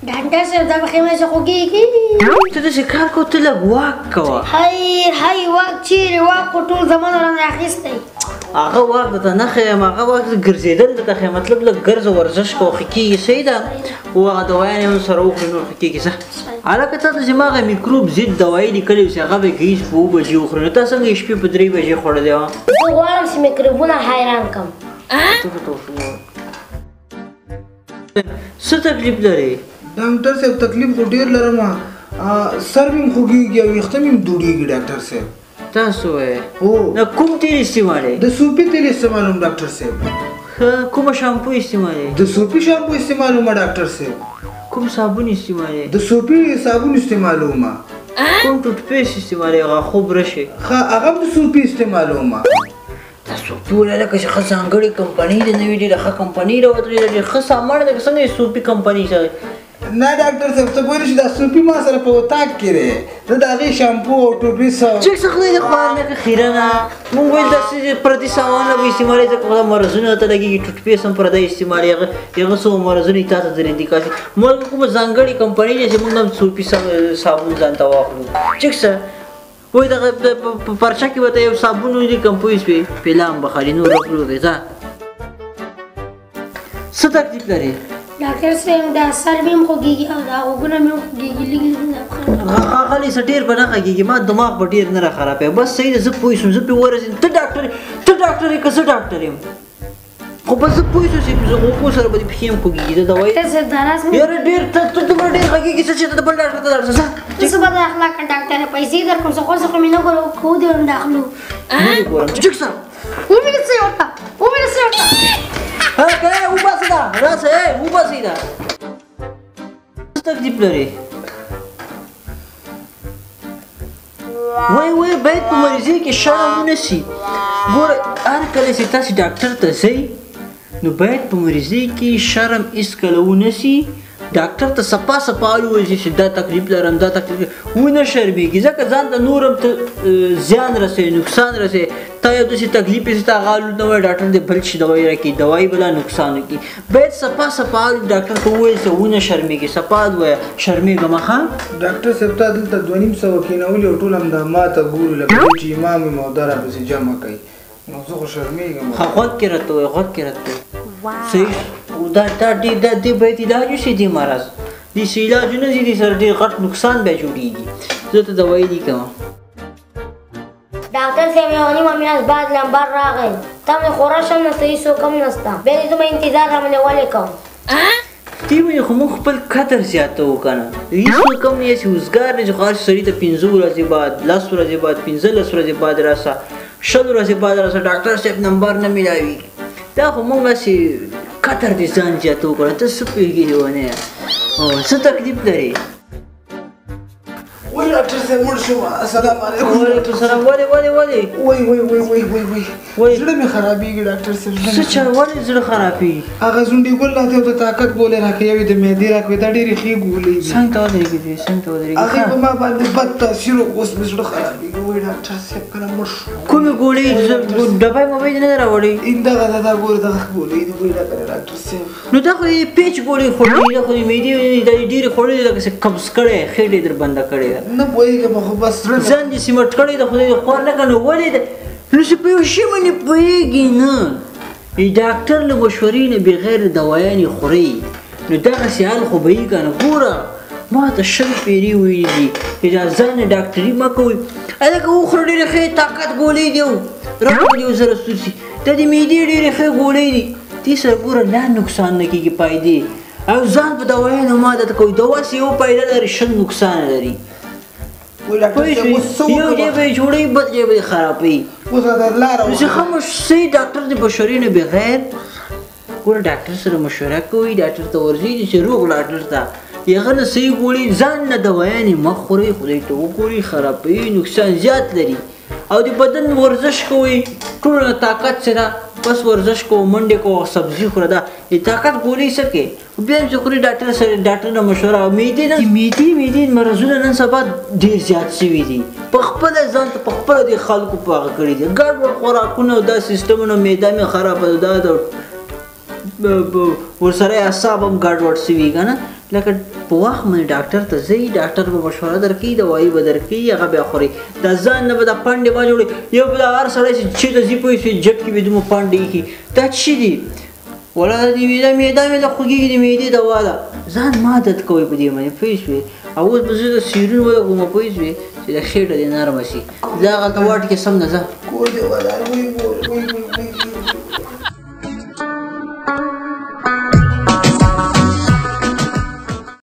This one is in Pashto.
ډاکټر صاحب دا پښې مې څه خوږېږي. ته داسې کار کوه، ته لږ واک کوه. هی هی واک چیرې؟ واک خو ټول زمان رانه اخیستی. هغه واک درته نه ښیم، هغه واک ګرځېدل درته ښیم، مطلب لږ ګرځه ورزش کوه، ښه کېږي. صحیح ده، او هغه دوایانې هم سره وخورې نور ښه کېږي. ځه هلکه، تا ته چې ما هغه میکروب ضد دوایي لیکلې وه چې هغه به ګیس په 7 بجې وخورې، نو تا څنګه یې شپې په 3 بجې خوړلې وه؟ زه غواړم چې میکروبونه حیران کړم. څه تکلیف لرې؟ ډاکټر صاحب تکلیف خو ډېر لرم، سر مې هم خوږېږي او ویښته مې هم دوړېږي. ډاکټر صاحب تاسو وایې؟ هو. نه کوم تېل استعمالوې؟ د سوپي تېل استعمالوم ډاکټر صاحب. ښه، کومه شامپو استعمالوې؟ د سوپي شامپو استعمالوم ډاکټر صاحب. کوم صابون استعمالوې؟ د سوپي صابون استعمالوم. کوم ټوټ پیسټ استعمالوې؟ غاښو برش یې؟ ښه، هغه هم د سوپي استعمالوم. دا سوپي ولا لکه چې ښه ځانګړې کمپنۍ ده، نوې ډېره ښه کمپنۍ راوتلې ده، ډېر ښه سامان ده، څنګه یې سوپي کمپنۍ سره؟ نه ډاکټر صاحب ته پوه نه شې، دا سوپي ما سره په اتاق کې دی، زه د هغې شامپو او ټوپیس او چې څه خدای دې خوار نه کړي خیرنه. مونږ ویل داسې پردي سامان به استعمالوې، ځکه خو دا مرضونه درته لګېږي. ټوټ پیس هم پردی استعمالوې، هغه څو مرضونه یې تا ته در انتقال شي. مونږ کومه ځانګړې کمپنۍ ده چې مونږ هم سوپي صابون ځان ته واخلو؟ چک څه وایي دغه په پرچه کې به ته یو صابون ولیکم، پوه شوې؟ پیلام به خالي نور وکړو. ځه څه تکلیف لرې؟ ډاکټر صاحب دا سر مې هم خوږېږي او دا غوږونه مې هم خوږېږي، لږ لږ دا پښه. غلی څه ډېر به نه غږېږي، ما دماغ به ډېر نه راخرابوي. بس صحیح ده، زه پوه شوم، زه پرې ورسېدم. ته ډاکټر یې که زه ډاکټر یم؟ خو بس زه پوه شوم چې غوږو سره به دې پښې هم خوږېږي. دا دوایي ډاکټر صاحب دا راز مې یاره ډېر ته دومره ډېر غږېږي څه چې ته بل ډاکټر ته لاړ شه. ځه. ته څه بد اخلاقه ډاکټر یې، پیسې درکړم، څه خو څه مې نه ګورم، خو دې هم داخلو. نه دې ګورم. چک شه. ومې نه څه ورته، ومې نه څه ورته. هلکه وباسه دا، راسه، وباسئ دا. څه تکلیف لرې؟ وای وای باید په مریضۍ کې شرم ونه سي. ګوره هر کله چې تاسې ډاکټر ته ځئ نو باید په مریضۍ کې شرم هېڅکله ونه سي. ډاکټر ته صفا صفا وویل چې دا تکلیف لرم، دا تکلیف لرم، ونه شرمېږي، ځکه ځان ته نور هم ته زیان رسوي، نقصان رسوي. تا یو داسې تکلیف یې چې تا هغه نه وایي ډاکټر دې بل شي دوايي راکړي، دوايي به لا نقصان وکړي. باید صفا صفا ډاکټر ته وویل چې ونه شرمېږي، صفا ووایه شرمېږم. ښه ډاکټر صاحب تا دلته 250 کېنولي او ټول همدا ما ته ګوري لکه دی چې امام یم او دا راپسې جمع کوي، نو زه خو شرمېږم. ښه غوږ کې راته ووایه، غوږ کې راته ووایه. صحیح. او دا دا ډېر دا دې باید علاج وشي، دې مرض دې چې علاج ونه شي دې سره ډېر غټ نقصان بیا جوړېږي. زه ته دوایي لیکم. ډاکټر صاحب یوه نیمه میاشت بعد لمبر راغی، ته مې خورش هم نشته، هېڅوک هم نشته، بیا دې دومره انتظار راباندې ولې کوم؟ دې باندې خو موږ خپل قدر زیاتوو که نه، هېڅوک هم نه چې وزګار نه چې خو هر سړي ته 5 ورځې بعد، 10 ورځې بعد، 15 ورځې بعد راسه، 20 ورځې بعد راسه، ډاکټر صاحب نمبر نه میلاویږي. دا خو موږ هسې قدر دې ځان زیاتوو که نه. ته څه پوهېږې لېونیه؟ څه تکلیف لرې؟ وای ډاکټر صاحب مړ شوم. السلام علیکم. وعلیکم السلام. ولې ولې ولې؟ وای وای وای وای وای وای وای. زړه مې خرابېږي ډاکټر صاحب. څه چل، ولې زړه خرابېږي؟ هغه زونډي ګل راته یو د طاقت ګولۍ راکړه، یو یې د معدې راکړه، دا ډېرې ښې ګولۍ دي. څنګ ته ودرېږي دې، څنګ ته ودرېږي. هغې په ما باندې بد تاثیر وکړ، اوس مې زړه خرابېږي. وای ډاکټر صاحب کله مړ شوم. کومې ګولۍ؟ ډبی مبی دې نه ده راوړې؟ دغه ده، دا ګوره دغه ګولۍ دي. وای راکړه ډاکټر صاحب. نو دا خو یې پیچ ګولۍ خوړلې، دا خو یې معدې دا یې ډېرې خوړلې، لکه چې قبض کړی، خېټه یې در بنده کړې ده. نه پوهېږم خو بس زړه مې ځان دې سیمټ کړی د خدای خوار نه کړه. نو ولې ده؟ نو چې په یو شي باندې پوهېږي نه، ډاکټر له مشورې نه بغیر دوایانې خوري، نو دغسې حال خو به یې که نه. ګوره ما ته 20 پېرې ویلي دي چې دا ځان ډاکټري مه کوئ. هلکه وخوره ډېرې ښې طاقت ګولۍ دي او رنګ دې ورسره سور شي. دا د معدې ډېرې ښې ګولۍ دي، دې سره ګوره لا نقصان نه کېږي فایدې. او ځان په دوایانو مه عادت کوئ، دوا څه یو فایده لري 20 نقصان لري. وای ډاکټر صاحب اوس څه یو وکړم؟ ځای به یې جوړوي، بل ځای به یې خرابوي. اوس راته لاره نو چې ښه صحیح ډاکټر د مشورې نه بغیر ګوره ډاکټر سره مشوره کوي، ډاکټر ته ورځي چې روغ ډاکټر ته هغه نه صحیح ګوري. ځان نه دوایانې مه خورئ، خدای ته وګورئ، خرابوي، نقصان زیات لري. او د بدن ورزش کوئ، ټول طاقت چې ده بس ورزش کوه، منډې کوه، سبزي خوره، دا د طاقت ګولۍ څه کوې؟ بیا هم چې خوري ډاکټر سره، ډاکټر نه مشوره. او معدې نه، معدې مرضونه نن سبا ډېر زیات شوي دي، په خپله ځان ته په خپله د خلکو په هغه کړي دي، ګډوډ خوراکونه او دا سیستمونه، معده مې خرابه ده، دا ورسره یې اعصاب هم ګډوډ شوي که نه. لکه په وخت باندې ډاکټر ته ځئ، ډاکټر به مشوره درکوي، دوایي به درکوي، هغه بیا خورئ. دا ځان نه به دا پنډې ما جوړوي. یو به دا هر سړی چې چېرته ځي پوه شي جیب کې به دومره پنډې ایښي، دا څه دي؟ ولا د معده معده مې له خوږېږي، د معدې دوا ده. ځان مه عادت کوئ په دې باندې، پوه شوې؟ او اوس به زه د سیرون ولګوم، پوه شوې، چې د خېټه دې نرمه شي. ځه هغلته واټ کې سم نه ځه. کور دې ودان. وی وی وی وی.